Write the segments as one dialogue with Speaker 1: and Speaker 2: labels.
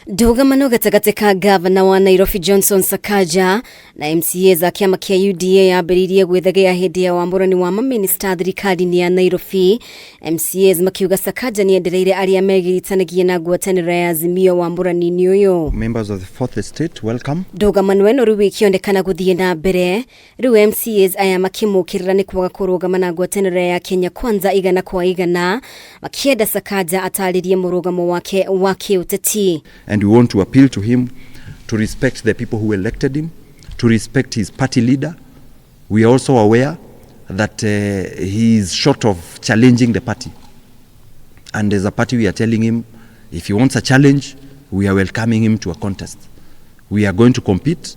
Speaker 1: Ndũgamano gatagatĩ ka gavana wa Nairobi Johnson Sakaja na MCAs a kĩama kĩa UDA yambĩrĩirie gwĩthegea hĩndĩ ya wamũrani wa mamĩnĩsta thirikari-inĩ ya Nairobi. MCAs makiuga Sakaja nĩendereire arĩa megiritanagia na ngwatanĩro ya Azimio wamũrani-inĩ ũyũ.
Speaker 2: Members of the fourth estate, welcome.
Speaker 1: Ndũgamano ĩno rĩu ĩkĩonekana gũthiĩ na mbere, rĩu MCAs aya makĩmũkĩrĩra nĩ kwaga kũrũgama na ngwatanĩro ya Kenya Kwanza igana kwa igana, makĩenda Sakaja atarĩrie mũrũgamo wake wa kĩũteti.
Speaker 2: And we want to appeal to him to respect the people who elected him, to respect his party leader. We are also aware that he is short of challenging the party. And as a party, we are telling him if he wants a challenge, we are welcoming him to a contest. We are going to compete,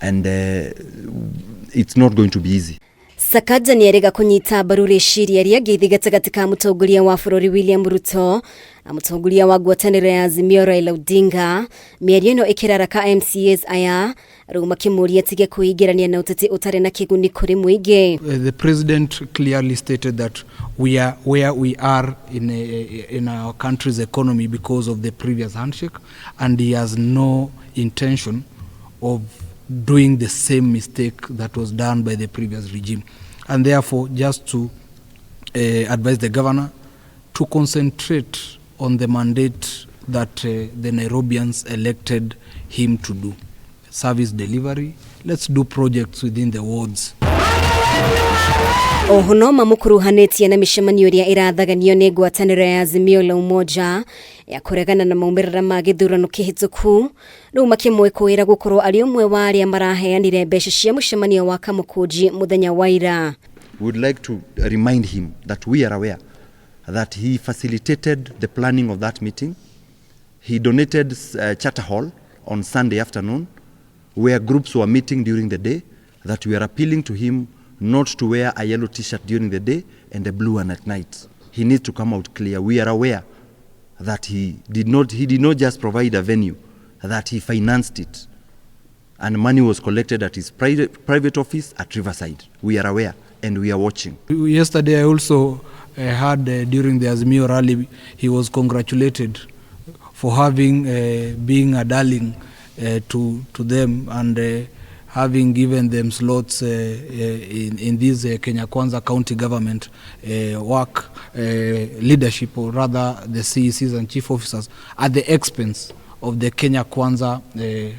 Speaker 2: and it's not going to be easy.
Speaker 1: Sakaja nĩerĩga kũnyita mbaru rĩciria rĩa ngeithi gatagatĩ ka mũtongoria wa bũrũri William Ruto na mũtongoria wa ngwatanĩro ya Azimio Raila Odinga. Mĩario ĩno ĩkĩraraka MCAs aya rĩu makĩmũria atige kwĩingĩrania na ũteti ũtarĩ na kĩguni kũrĩ mũingĩ.
Speaker 3: The president clearly stated that we are where we are in our country's economy because of the previous handshake, and he has no intention of doing the same mistake that was done by the previous regime. And therefore, just to advise the governor to concentrate on the mandate that the Nairobians elected him to do. Service delivery, let's do projects within the wards.
Speaker 1: Oho no mamũkuruhanĩtie na mĩcemanio ĩrĩa ĩrathaganio nĩ ngwatanĩro ya Azimio la Umoja ya kũregana na maumĩrĩra ma gĩthurano kĩhĩtũku, rĩu makĩmwĩkũĩra gũkorwo arĩ ũmwe wa arĩa maraheanire mbeca cia mũcemanio wa Kamũkũnji mũthenya wa ira.
Speaker 2: We would like to remind him that we are aware that he facilitated the planning of that meeting. He donated Charter Hall on Sunday afternoon, where groups were meeting during the day, that we are appealing to him not to wear a yellow t-shirt during the day and a blue one at night. He needs to come out clear. We are aware that he did not just provide a venue, that he financed it. And money was collected at his private office at Riverside. We are aware and we are watching.
Speaker 3: Yesterday, I also heard during the Azimio rally, he was congratulated for having being a darling to them and having given them slots in this Kenya Kwanza county government work leadership, or rather the CECs and chief officers, at the expense of the Kenya Kwanza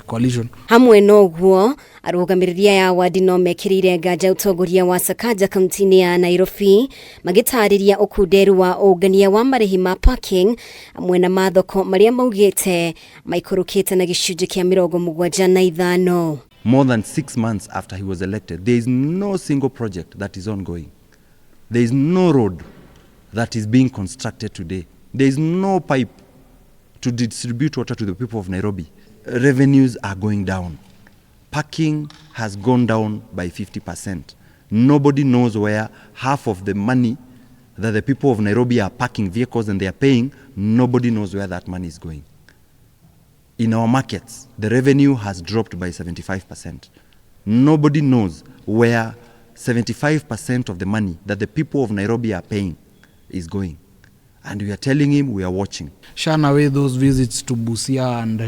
Speaker 3: coalition.
Speaker 1: Hamwe na ũguo, arũgamĩrĩri aya a wadi no mekĩrĩire nganja ũtongoria wa Sakaja kaunti-inĩ ya Nairobi, magĩtarĩria ũkunderu wa ũngania wa marĩhi ma parking hamwe na mathoko marĩa maugĩte maikũrũkĩte na gĩcunjĩ kĩa 75.
Speaker 2: More than 6 months after he was elected, there is no single project that is ongoing. There is no road that is being constructed today. There is no pipe to distribute water to the people of Nairobi. Revenues are going down. Parking has gone down by 50%. Nobody knows where half of the money that the people of Nairobi are parking vehicles and they are paying, nobody knows where that money is going. In our markets, the revenue has dropped by 75%. Nobody knows where 75% of the money that the people of Nairobi are paying is going. And we are telling him we are watching.
Speaker 3: Shun away those visits to Busia and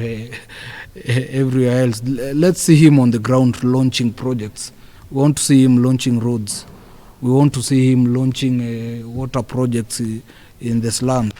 Speaker 3: everywhere else. Let's see him on the ground launching projects. We want to see him launching roads. We want to see him launching water projects in the slums.